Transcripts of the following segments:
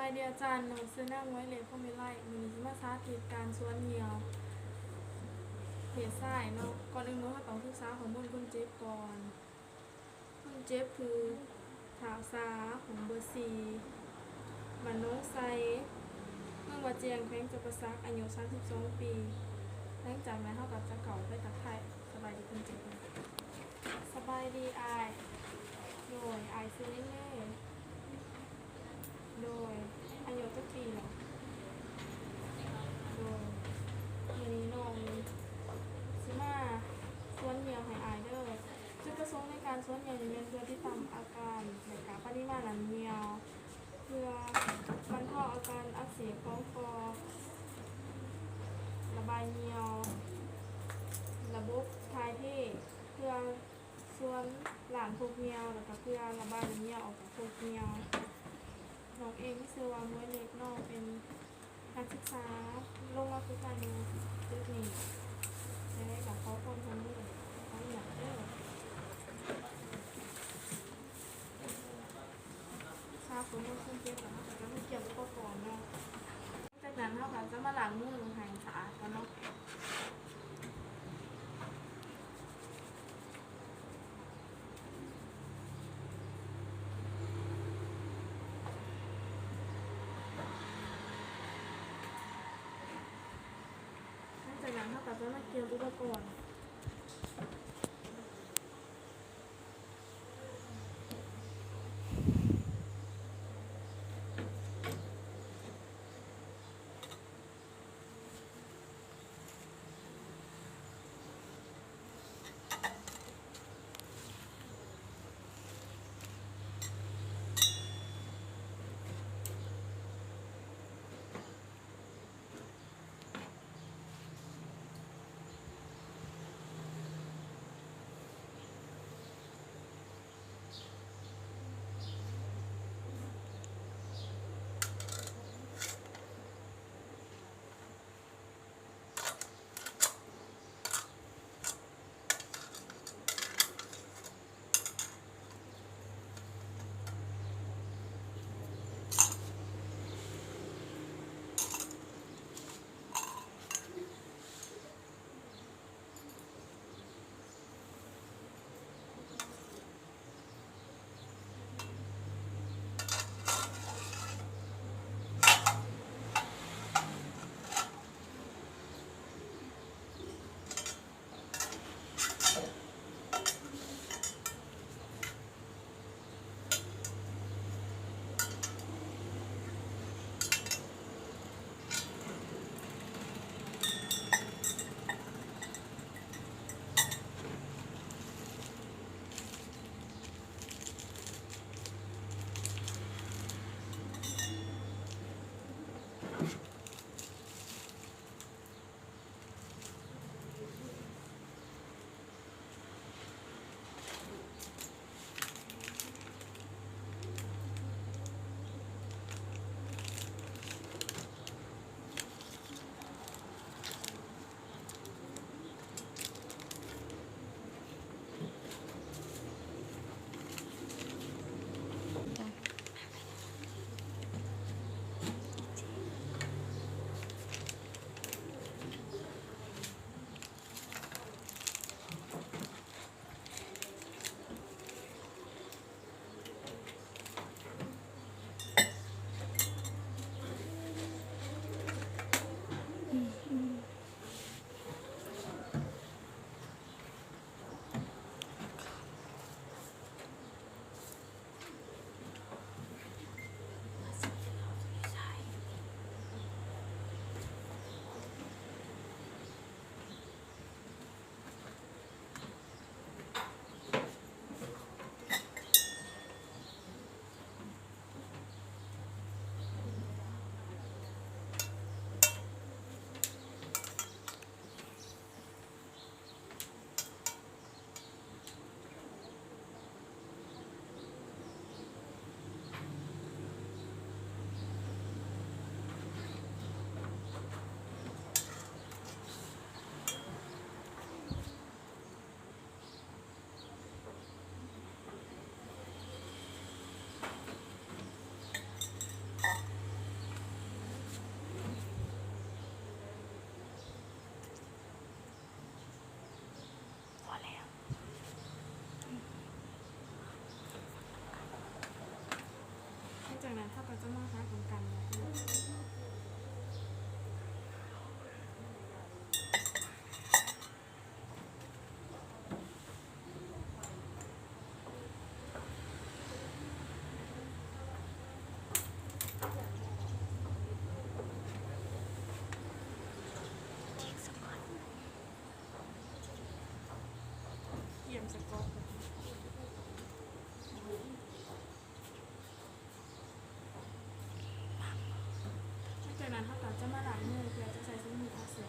ສະບາຍດີອາຈານ, ນ້ອງຊື່ນາງ ໄວເລັດ ພົມວິໄລ. ມື້ນີ້ຊິມາສາທິດການສວນຍ່ຽວເພດຊາຍເນາະ. ກ່ອນອື່ນໝົດ ເຮົາຕ້ອງສຶກສາຂໍ້ມູນຄົນເຈັບກ່ອນ. ຄົນເຈັບຄື ທ້າວສາ ຫ້ອງເບີສີ່ ບ້ານໜອງໄຊ ເມືອງບາຈຽງ ແຂວງຈຳປາສັກ ອາຍຸສາມສິບສອງປີ. ຫຼັງຈາກນັ້ນເຮົາກໍຈະເຂົ້າໄປທັກທາຍສະບາຍດີຄົນເຈັບ. ສະບາຍດີອ້າຍ. ໂດຍ ອ້າຍຊື່ຫຍັງເດ? ໂດຍ ອາຍຸຈັກປີແລ້ວ? ໂດຍ ມື້ນີ້ນ້ອງຊິມາສວນຍ່ຽວໃຫ້ອ້າຍເດີ. ຈຸດປະສົງໃນການສວນຍ່ຽວນີ້ແມ່ນເພື່ອຕິດຕາມອາການ ແລະ ກະປະລິມານນ້ຳຍ່ຽວ ເພື່ອບັນເທົາອາການອັກເສບຂອງຂໍ້ ລະບາຍຍ່ຽວ ລະບົບຖ່າຍເທ ເພື່ອ ສ່ວນລ້າງຄົກຍ່ຽວ ແລ້ວກະເພື່ອລະບາຍນ້ຳຍ່ຽວອອກຈາກຄົກຍ່ຽວ. ນ້ອງເອງມີຊື່ວ່າ ໝວຍເລັກເນາະ, ເປັນນັກສຶກສາລົງມາຝຶກງານຢູ່ຕຶກນີ້. ຈັ່ງໃດກໍຂໍຄວາມຮ່ວມມື ຂໍອະນຸຍາດເດີ. ສາຄົນລົງຄົນເຈັບແລ້ວ ເຮົາກໍຈະມາກຽມອຸປະກອນເນາະ. ຈາກນັ້ນເຮົາກໍຈະມາລ້າງມືໃຫ້ສະອາດກ່ອນເນາະ. ຫຼັງຈາກນັ້ນເຮົາກໍຈະມາກຽມອຸປະກອນ. ເ ຈະມາຫາຂອງກັນ. ກຽມສະກອດ ຫຼັງຈາກນັ້ນເຮົາກໍຈະມາລ້າງມືເພື່ອຈະໃສ່ຖົງມືອາກເສືອ.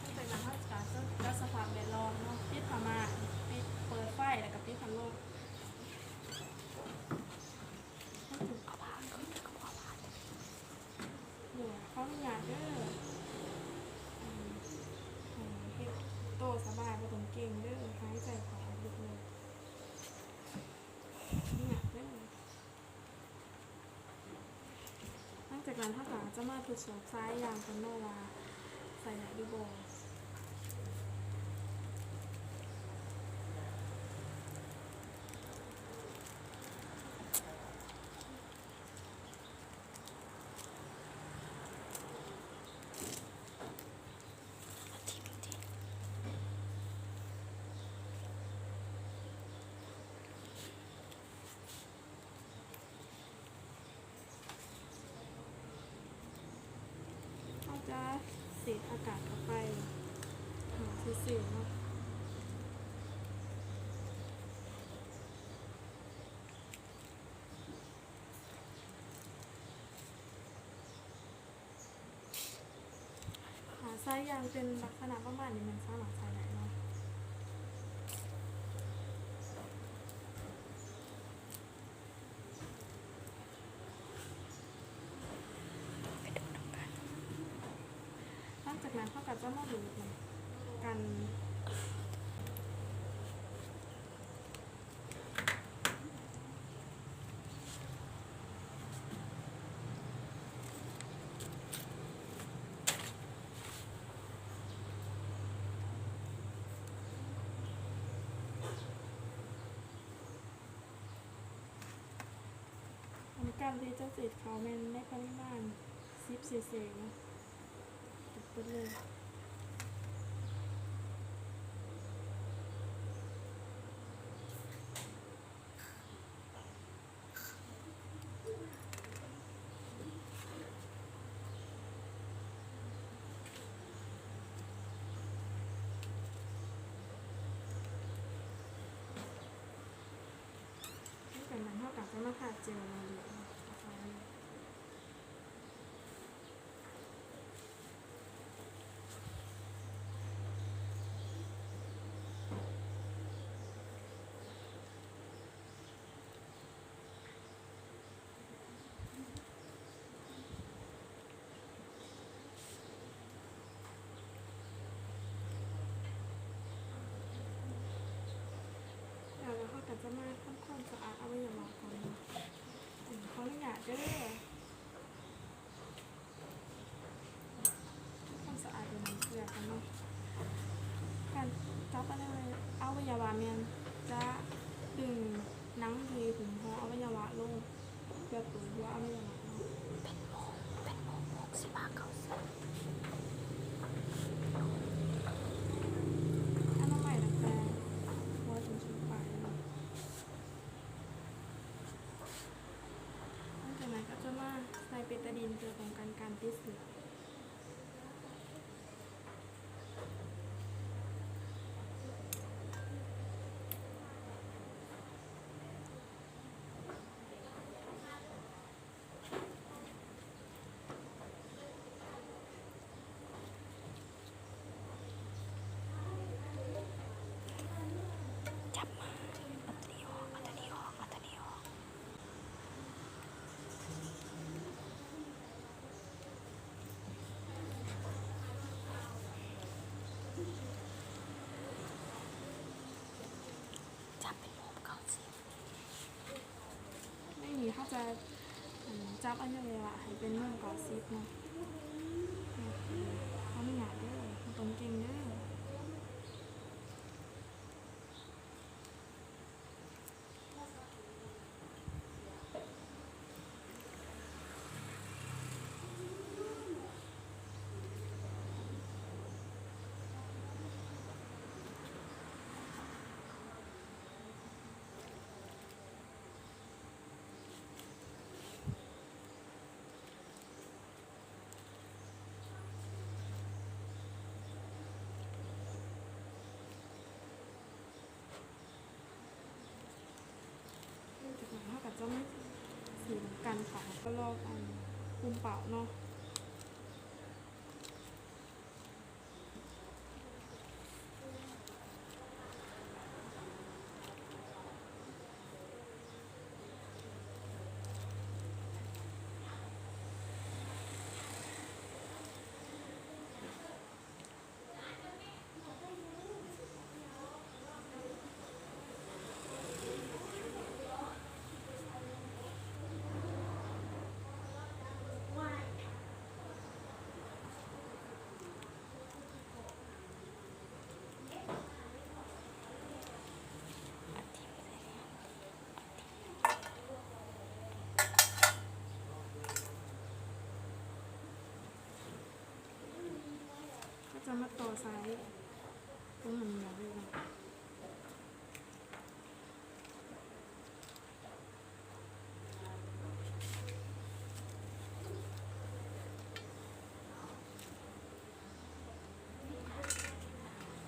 ຫຼັງຈາກນັ້ນເຮົາກໍຈັດສະພາບແວດລ້ອມເນາະ ປິດຜ້າມ່ານ ປິດ ເປີດໄຟ ແລ້ວກໍປິດພັດລົມ. ເອົາຜ້າຂຶ້ນ ກໍບໍ່ເອົາຜ້າ. ໂດຍ ຂໍອະນຸຍາດເດີ ເຮັດໂຕສະບາຍ ບໍ່ຕ້ອງເກງເດີ ຫາຍໃຈເຂົ້າອອກເລີຍ ອະນຸຍາດເດີ. ຫຼັງຈາກນັ້ນເຮົາກໍຈະມາທົດສອບສາຍຢາງກ່ອນເນາະວ່າໃສ່ໄດ້ຫຼືບໍ່. ເຮົາຈະເສດອາກາດເຂົ້າໄປຫາຊື່ໆເນາະ. ຖ້າສາຍຢາງເປັນລັກສະນະປະມານນີ້ ມັນສາມາດໃຊ້ໄດ້ເນາະ. ຫຼັງຈາກນັ້ນເຮົາກໍຈະມາດູດນຳກັນ. ອັນການທີ່ຈະສີດເຂົ້າແມ່ນໃນປະລິມານສິບຊີຊີເນາະ. ເປີດເລີຍ. ຫຼັງຈາກນັ້ນເຮົາກໍຈະມາທາເຈວລະລຽດເນາະ. ແລ້ວເຮົາກໍຈະມາທຳຄວາມສະອາດອະໄວຍະວະກ່ອນເນາະ. ຂໍອະນຸຍາດເດີ. ທຳຄວາມສະອາດເປັນເທື່ອກັນເນາະ. ການຈັບອະໄວ ອະໄວຍະວະແມ່ນຈະດຶງໜັງທີ່ຫຸ້ມຫໍ່ອະໄວຍະວະລົງ ເພື່ອເປີດຫົວອະໄວຍະວະເນາະ. ເປັນໂມງ ເປັນໂມງ ຫົກສິບຫ້າ ເກົ້າສິບ. ອະນາໄມຕັ້ງແຕ່ຫົວຈົນສຸດປາຍເນາະ. ຫຼັງຈາກນັ້ນກໍຈະມາໃສ່ເບຕາດິນເພື່ອປ້ອງກັນການຕິດເຊື້ອ. ອັນ ຈັບອະໄວຍະວະໃຫ້ເປັນໜຶ່ງຕໍ່ສິບເນາະ. ຂໍອະນຸຍາດເດີ ບໍ່ຕ້ອງເກັ່ງເດີ. ຈາກນັ້ນເຮົາກໍຈະມາສີນຳກັນ ປາກກະລອກ ອັນ ປຸ່ມເປົ້າເນາະ. ກໍຈະມາຕໍ່ສາຍຕົງນ້ຳເຫຍື້ອເລີຍເນາະ.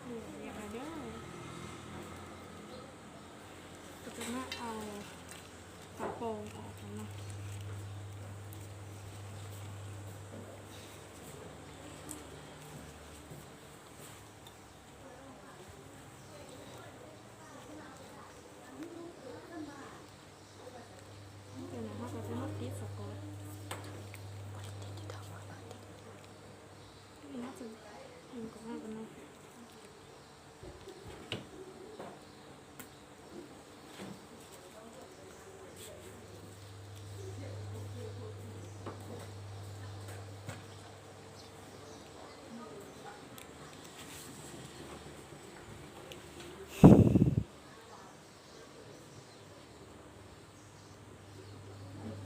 ນີ້ລຽບແລ້ວເດີ ກໍຈະມາເອົາຝາປ່ອງອອກຫັ້ນນະ. ຈາກນັ້ນເຮົາກໍຈະມາຕິດສະກອດ ນີ້ເຮົາຈະເອົາອອກມາກ່ອນເນາະ.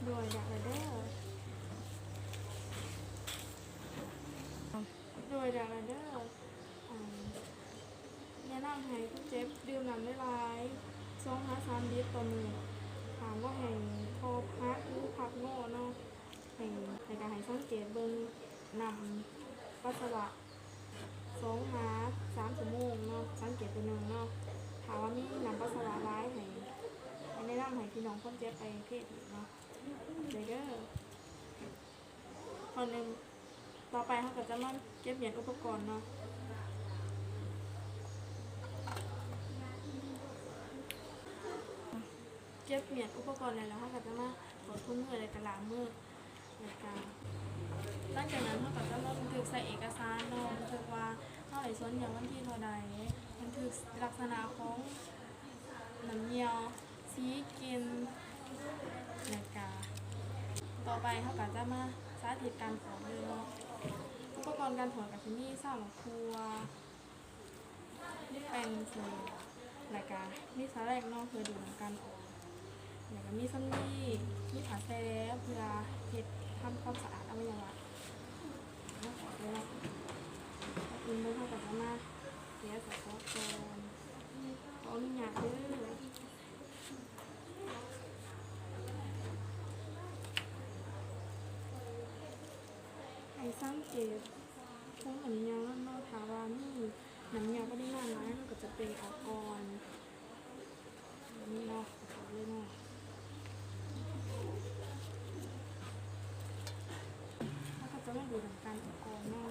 ໂດຍ ໄດ້ແລ້ວເດີ ໂດຍ ໄດ້ແລ້ວເດີ. ອັນ ແນະນຳໃຫ້ຄົນເຈັບດື່ມນ້ຳຫຼາຍໆ ສອງຫາສາມລິດຕໍ່ມື້. ຖ້າບໍ່ແຫ້ງ ຖ້າພັກ ຫຼື ພັກງໍເນາະ ໃຫ້ ແລ້ວກໍໃຫ້ສັງເກດເບິ່ງນ້ຳປັດສະວະ ສອງຫາສາມຊົ່ວໂມງເນາະ ສັງເກດຕົວໜຶ່ງເນາະ. ຖ້າວ່າມີນ້ຳປັດສະວະຫຼາຍ ໃຫ້ ໃຫ້ແນະນຳໃຫ້ພີ່ນ້ອງຄົນເຈັບໄປເພດອີກເນາະ ເດີ. ຂໍ້ໜຶ່ງ ຕໍ່ໄປເຮົາກໍຈະມາເກັບມ້ຽນອຸປະກອນເນາະ. ເກັບມ້ຽນອຸປະກອນໄດ້ແລ້ວ ເຮົາກໍຈະມາກວດຄົນມື ແລ້ວກໍລ້າງມື. ແລ້ວກະ ຫຼັງຈາກນັ້ນເຮົາກໍຈະມາບັນທຶກໃສ່ເອກະສານເນາະ ບັນທຶກວ່າເຮົາໄດ້ສວນຢາວັນທີເທົ່າໃດ, ບັນທຶກລັກສະນະຂອງນ້ຳຍ່ຽວ, ສີ, ກິ່ນ ແລ້ວກະ ຕໍ່ໄປເຮົາກໍຈະມາສາທິດການຖອນເລີຍເນາະ. ອຸປະກອນການຖອນກໍຈະມີຊາວໝາກຖົ່ວ ມີແປ້ງສີ ແລ້ວກະມີສາແລັກເນາະ ເພື່ອດຶງການອອກ ແລ້ວກະມີສຳລີ ມີຜ້າແຊ ເພື່ອເຮັດ ທຳຄວາມສະອາດອະໄວຍະວະ ເນາະ ເນາະ. ກ່ອນອື່ນເຮົາກໍຈະມາແກະສະກອດກ່ອນ ຂໍອະນຸຍາດເດີ. ໃຫ້ສັງເກດຜົງນ້ຳຍ່ຽວນຳເນາະ ຖ້າວ່າມີ ນ້ຳຍ່ຽວປະລິມານຫຼາຍ ມັນກໍຈະເປ່ງອອກກ່ອນ ແບບນີ້ເນາະ ອອກເລີຍເນາະ. ເຮົາກໍຈະມາດູດນ້ຳຕານອອກກ່ອນເນາະ.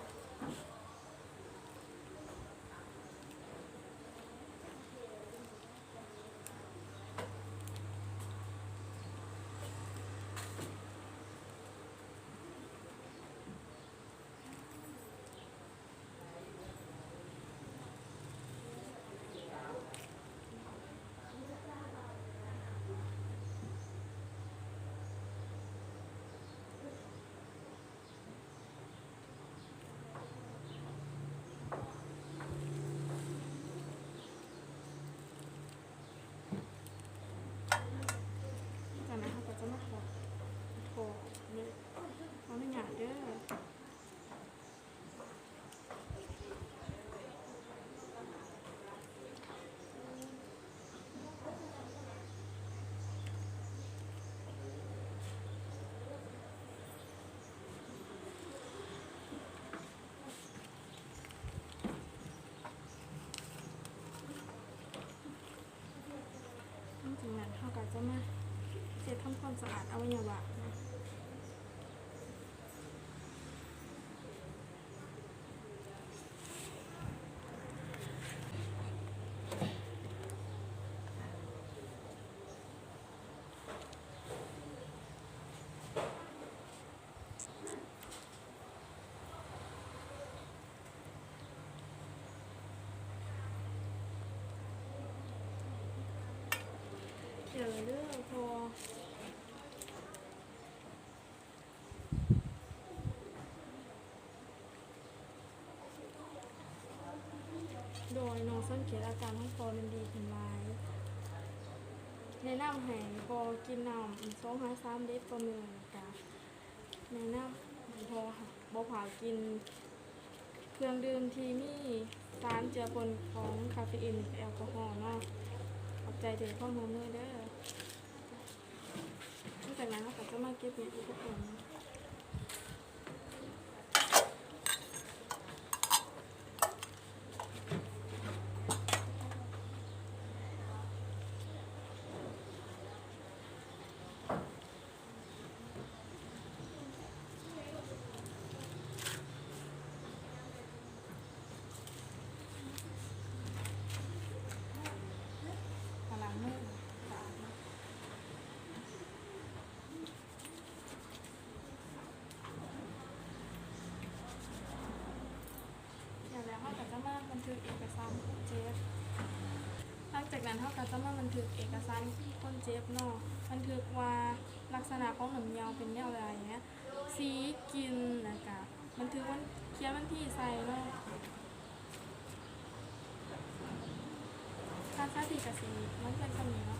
ສະອາດອະໄວຍະວະເນາະ. ກ່ຽວເລີຍເດີພໍ່. ໂດຍ ນ້ອງສັງເກດອາການຂອງພໍ່ແມ່ນດີຂຶ້ນຫຼາຍ. ແນະນຳໃຫ້ພໍ່ກິນນ້ຳສອງຫາສາມລິດຕໍ່ມື້ ແລ້ວກະແນະນຳໃຫ້ພໍ່ ບໍ່ພາກິນເຄື່ອງດື່ມທີ່ມີສານເຈືອປົນຂອງຄາເຟອີນ ແອລກໍຮໍເນາະ. ຂອບໃຈທີ່ໃຫ້ຄວາມຮ່ວມມືເດີ. ຫຼັງຈາກນັ້ນເຮົາກໍຈະມາເກັບເຫຍດອຸປະກອນ. ມາລ້າງມືສະອາດເນາະ. ແລ້ວເຮົາກໍຈະມາບັນທຶກເອກະສານຄົນເຈັບ. ຫຼັງຈາກນັ້ນເຮົາກໍຈະມາບັນທຶກເອກະສານຄົນເຈັບເນາະ, ບັນທຶກວ່າລັກສະນະຂອງນ້ຳເຫຍົ່ວເປັນແນວໃດ, ສີ, ກິ່ນ ແລ້ວກະບັນທຶກວັນ ຂຽນວັນທີໃສ່ເນາະ. ການສາທິດກະຊິໝົດພຽງສ່ຳນີ້ເນາະ.